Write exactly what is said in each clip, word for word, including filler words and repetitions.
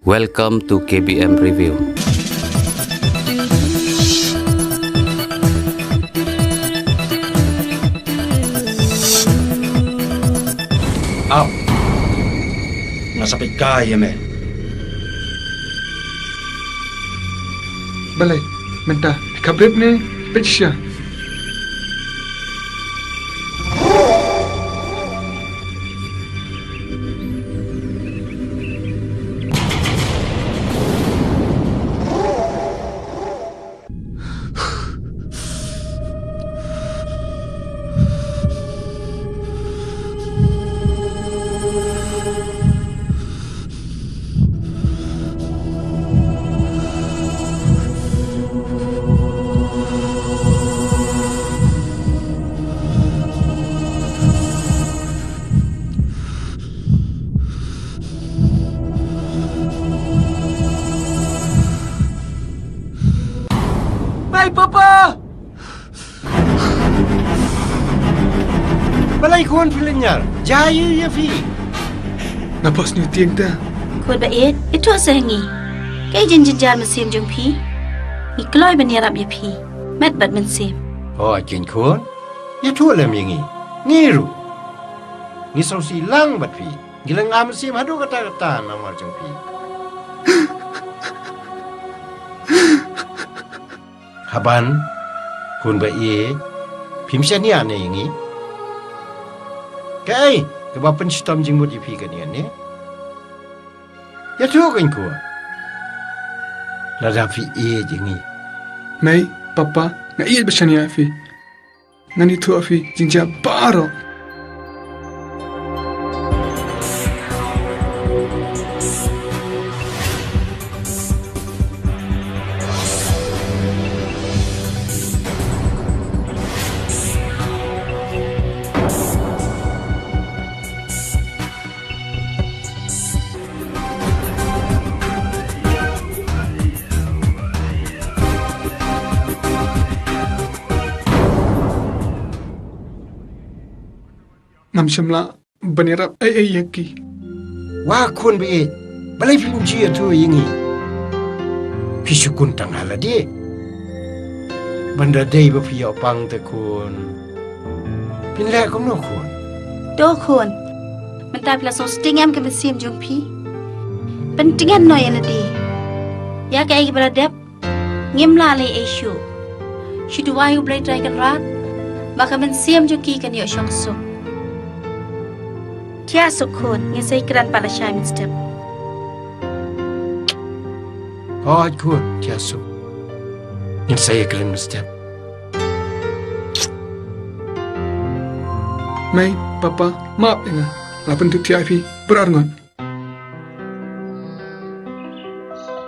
Welcome to K B M Review. Ap. Nga sa peit kai ïa me. Balei mynta phi khapbrip ne phi peit shisha? Mei, Papa! Balei khun phi lynñiar? Jia ïa phi. Nga pos ni tieng ta. Khun ba ïeit, ïathuh sa ha ngi. Kaei jin jynjar mynsiem jong phi? Ngi kloi ban ïarap ïa phi. Met bad mynsiem. O, kin khun. Ïathuh lem ïa ngi. Ngi ruh ngi sngewsih lang bad phi. Ngi la ngam mynsiem haduh katta katta namar jong phi. Haban, khun ba ïeit, phim shaniah ne ïa ngi? Kaei kaba pynshitom jingmut ïa phi kane ne? Ïathuh kein khun. Lada phi ïeit ïa ngi. Mei, Papa, nga ïeit ba shaniah ïa phi. Ngan ïathuh ïa phi jingjia baroh. Ngam shym lah ban ïarap ei ei ïa ki. Wa khun ba ïeit, balei phim ju ïathuh ïa ngi? Phi shu khun tang ha lade. Ban da dei ba phi ïoh pang te khun, phin leh kumno khun? To khun, mynta phi la sngewsting em ka mynsiem jong phi? Pyntngen noh ïa lade. Ïa kaei kaba la dep ngim lah leh ei shuh. Shu duwai U Blei Trai Kynrad ba ka mynsiem jong ki kan ïoh shong suk. Thiah suk khun, ngin sa ïakren pat lashai mynstep. Hooid khun, thiah suk. Ngin sa ïakren mynstep. Mei, Papa, map ïa nga. Nga la pyntip thiah ïa phi baroh arngut.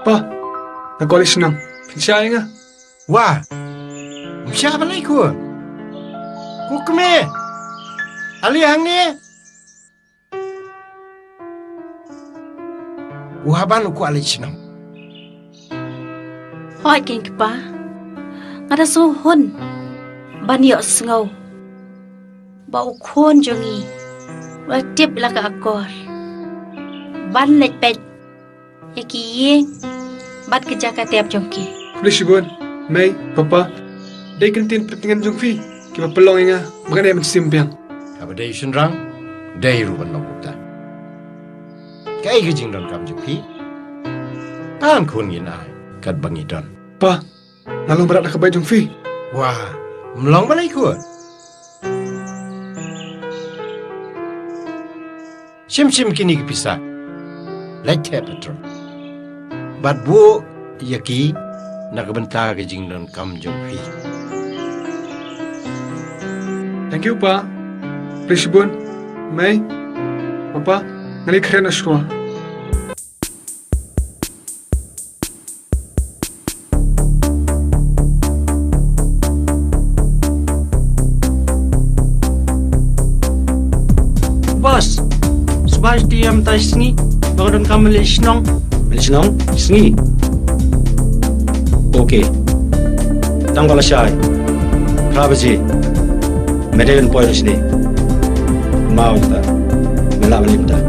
Pa, nga kwah leit shnong. Phin shah ïa nga? Wa, ym shah balei khun? Ko kmie, ale hangne. U Haban u kwah leit shnong. Hooid keiñ kpa, nga da sngewhun ban ïohsngew ba u khun jong ngi u la tip la ka akor ban leit peit ïa ki ïing bad ka jaka tep jong ki. Khublei shibun, Mei, Papa, dei ki ktien pyntngen jong phi kiba pynlong ïa nga ba ngan ïa mynsiem biang. Haba dei shynrang, dei ruh ban long kumta. Kaei ka jingdonkam jong phi? Tang khun ngin ai katba ngi don. Pa, nga long bret da ka beit jong phi. Wa, ym long balei khun? Shim shim kine ki pisa, leit theh petrol bad buh ïa ki na ka bynta ka jingdonkam jong phi. Thank you, Pa. Khublei shibun. Mei, Papa, ngan ïakren shuwa. Boss, shu bai sha T M tai sngi, ba ka donkam ban leit shnong. Leit shnong? Sngi? Okay. Tang ba lashai phra baje, me dei ban poi noh shane. Mao ta, me lah ban leit mynta.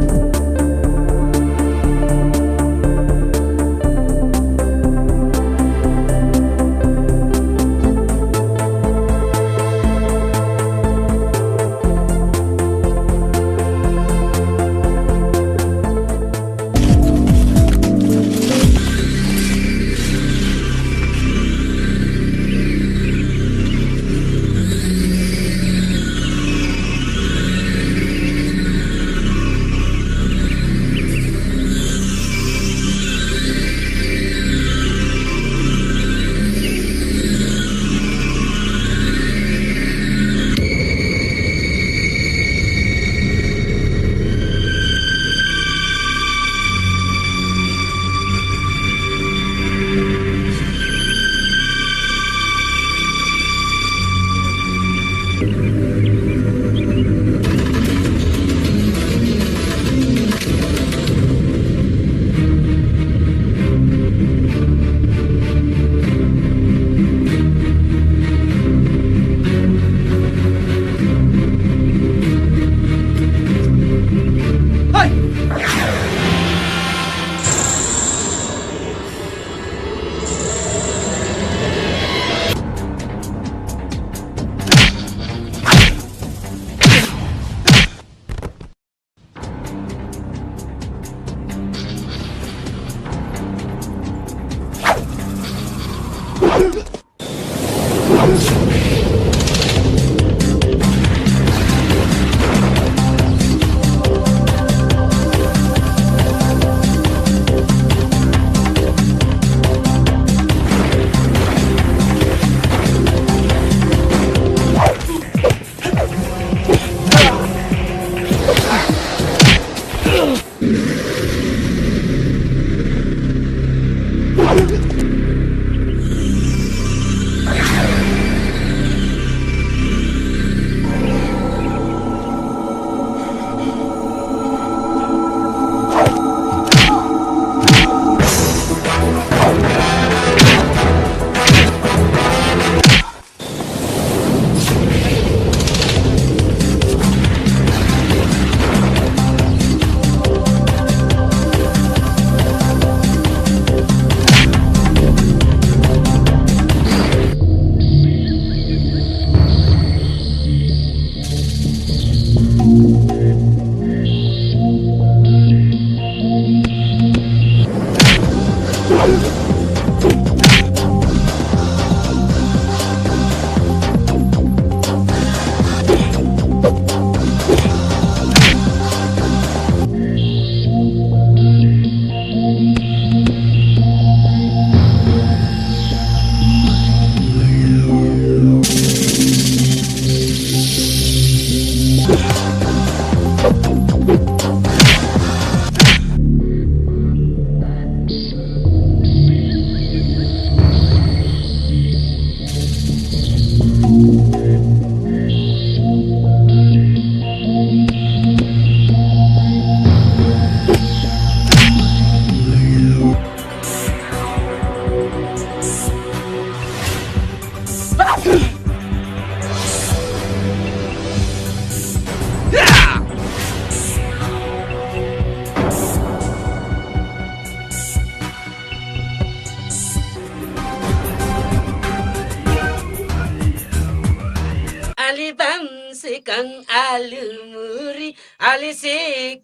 Ali bam si kong alu muri, ali si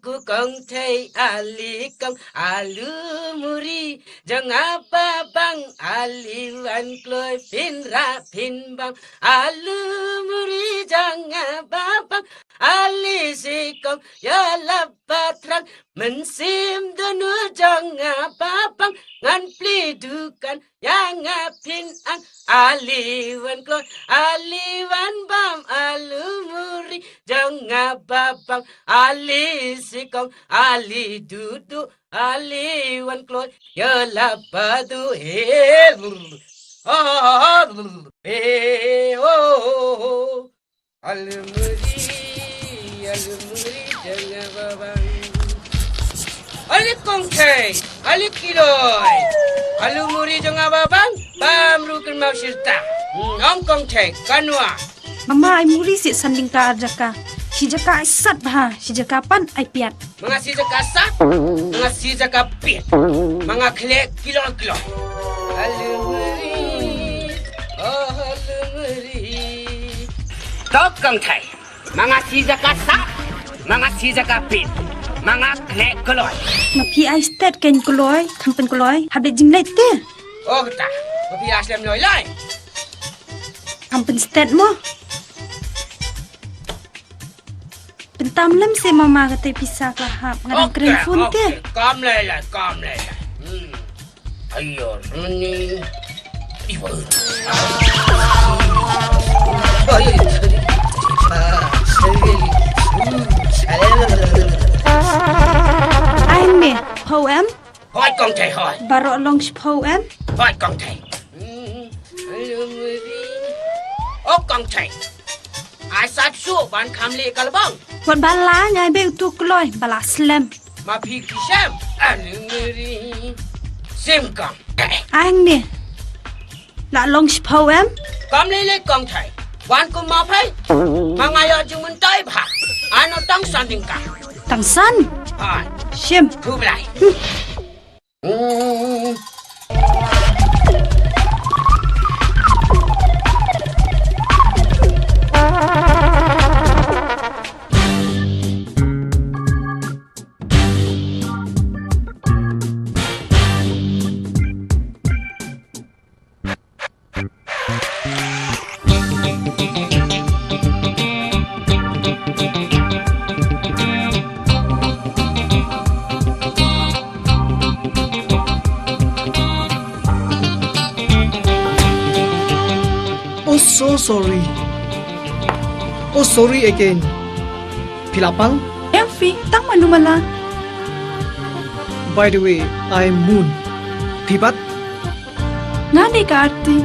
ku kong thei, ali kong alu muri. Jong nga ba bang ali wan kloi phin ra phin bam. Alu muri jong nga ba bang ali si kong ïa la ba thrang. Mynsiem dunu jong nga ba bang ngan plie dukan ïa nga phin ang. Ali wan kloi, ali wan bam alu muri jong nga ba bang ali si kong ali dudu. Ali wan kloi ïa la ba du he. Ha ha ha ha. He ho ho ho. Alu muri, alu muri jong nga ba bang. Ali kong thei, ali kloi. Alu muri jong nga ba bang, bam ruh kynmaw shirta. Hmm, ong kong thei, kanwa. Mama, ai muri shi san tyngka ar jaka. Shi jaka ai sat bha, shi jaka pat ai piat. Ma nga shi jaka sat, ma nga shi jaka piat. Ma nga khleh kilo kilo. Alu muri, oh alu muri. To kong thei, ma nga shi jaka sat, ma nga shi jaka piat, ma nga khleh kloi. Ma phi ai stet kein kloi, kham pynkloi, hap leit jingleit te. Oh kata, ma phi ai slem loi lai. Kham pynstet mo. Pyntam lem se mama kata pisa ka hap nga dang kren phone te. Kam lei lei, kam lei lei. Hmm. Ayo, ni. Iwa. Ai me, pau em? Hoi kong thei hoi. Baroh long shiphew em? Hoi kong thei. Hmm, alu muri. O kong thei. Ai sat shuh ban kham leh ka lbang. Wat ba la ngai be utu kloi ba la slem. Ma phi ki shem. Alu muri. Sim kong. Ai ne. La long shiphew em? Kam lei lei kong thei. Wan kum ma phai. Ma nga ïoh jingmyntoi bha. Ano tang san tyngka. Tang san? Hai. Shim. Khublei. Hmm. So sorry. Oh, sorry again. Phi la pang? Em phi, tang malu mala. By the way, I'm Moon. Phi pat? Nga dei ka Arti.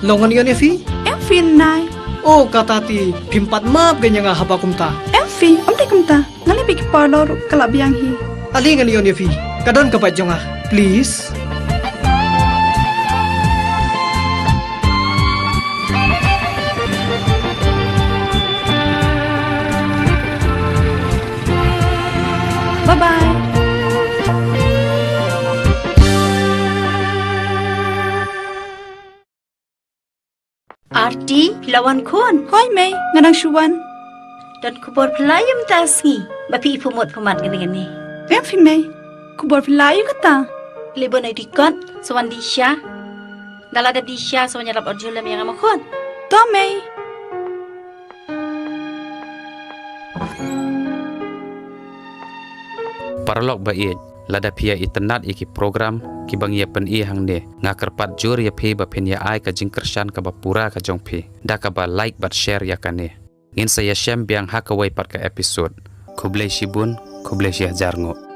Long ngan ïoh ïa phi? Em phi nai. Oh, kata ti, phim pat map ka ïa nga haba kumta. Em phi, ym dei kumta. Nga la phi ki parlor ka la biang hi. Ale ngan ïoh ïa phi. Ka don ka bike jong nga. Please. Bye bye. Arti, phi la wan khun? Hoi mei, nga dang shu wan. Don khubor phi la ïa mynta sngi ba phi i pumut pumat kane kane. Em phi mei, khubor phi la ïa kata? Lebo na dikot, sa wan Disha. Da la dep Disha, sa wan ïarap arjulem ïa nga ma khun. To mei. Paralok ba ïeit, lada phi ïa itynnad ïa ki program kiba ngi ïa pyni hangne, nga kyrpad jur ïa phi ba phin ïa ai ka jingkyrshan kaba pura ka jong phi da kaba like bad share ïa kane. Ngin sa ïa shem biang ha kawei pat ka episode. Khublei shibun, khublei shihajar nguh.